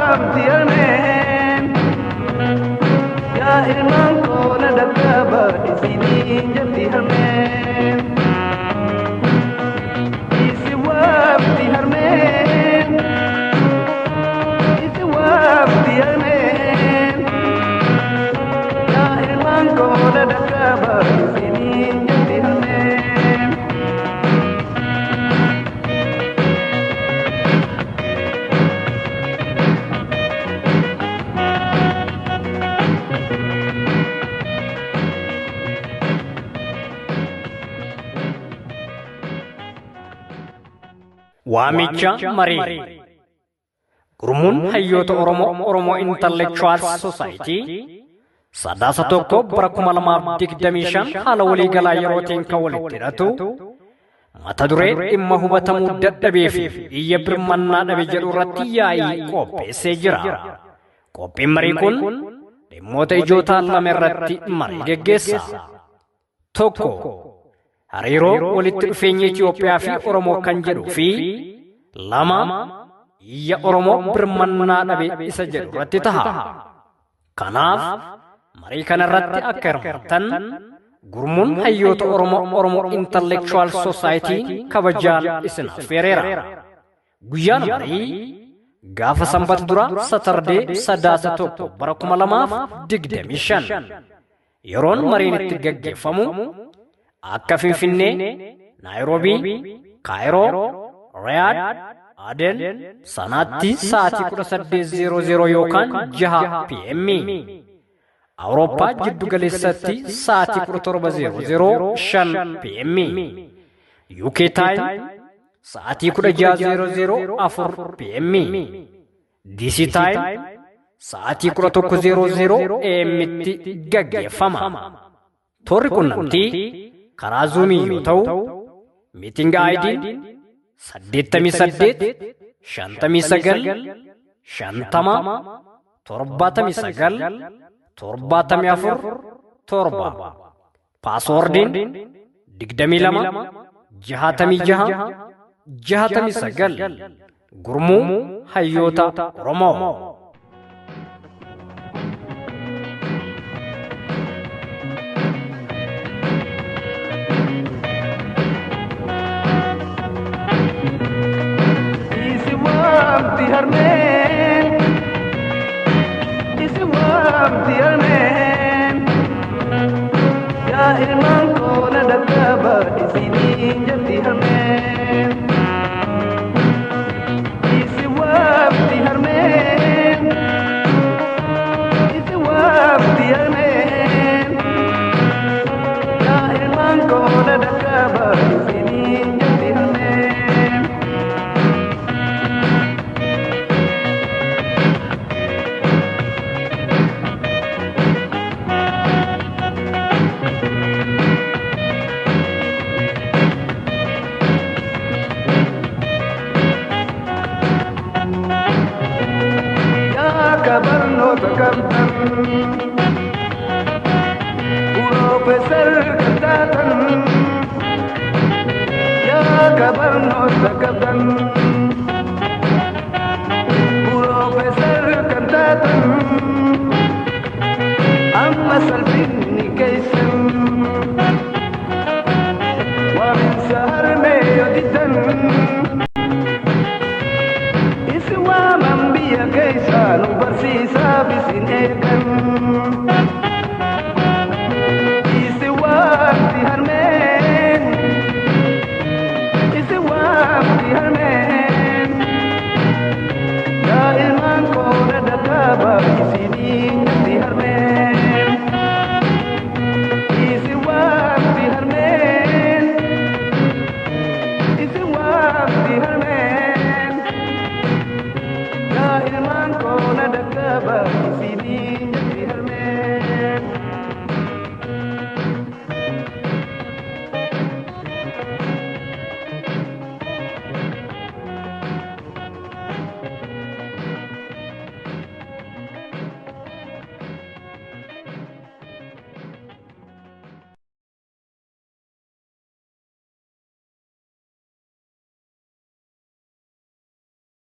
waamti harmeen. Yaa ilmaan koo na dhaqqaba isiniin jetti harmeen. Isi waamti harmeen. Isi waamti harmeen. Yaa ilmaan koo na dhaqqaba isiniin jetti harmeen. Waamicha marii. Gurmuun hayyoota Oromoo Oromoo Intellectual Society 1 Sadaasa bara 2025 haala waliigalaa yerootiin kan walitti hidhatu mata duree dhimma hubatamuu dadhabee fi iyya birmannaa dhabe jedhu irratti yaa'ii qopheessee jira. Qophiin marii kun dhimmoota ijoo ta'an lama irratti marii geggeessa. 1. Hariiroo walitti dhufeenya Itoophiyaa fi Oromoo kan jedhuu fi 2. Iyya Oromoo birmannaa dhabe isa jedhu irratti taha. Kanaaf marii kana irratti akka hirmaattan gurmuun hayyoota Oromoo Oromoo Intellectual Society kabajaan isin affeereera. Guyyaan marii gaafa sanbata dura Satardee 1 Sadaasa bara 2025. Yeroon mariin itti gaggeeffamu akka Finfinnee, Naayiroobii, Kaayiroo, Riyaad, Aden, Sanaatti sa'aatii 18:00 yookaan 6 PM. Awurooppaa jiddu galeessatti sa'aatii 17:00 5 PM. UK time sa'aatii 16:00 4 PM. DC time sa'aatii 11:00 AM'tti gaggeeffama. Toorri qunnamtii karaa Zoomii yoo ta'u, meeting ID 88 59 50 79 74 7. Passwordiin 22 66 69. Gurmuu hayyoota Oromoo. Isi waamti harmeen. Isi waamti harmeen. Yaa ilmaan koo na dhaqqaba isiniin jetti harmeen. Isi waamti harmeen. Isi waamti harmeen. Yaa ilmaan koo na dhaqqaba isiniin jetti harmeen. Yaa kabarnoota qabdan, Piroofeesar kan taatan. Yaa kabarnoota qabdan, Piroofeesar kan taatan. Amma salphinni keessan waaminsa harmee yoo diddan. Isi waaman biyya keessa nu barsiisaaf isin eegan. Isi waamti harmeen. Isi waamti harmeen. Yaa ilmaan koo na dhaqqaba isiniin jetti harmeen. Isi waamti harmeen. Isi waamti harmeen. Yaa ilmaan koo na dhaqqaba isiniin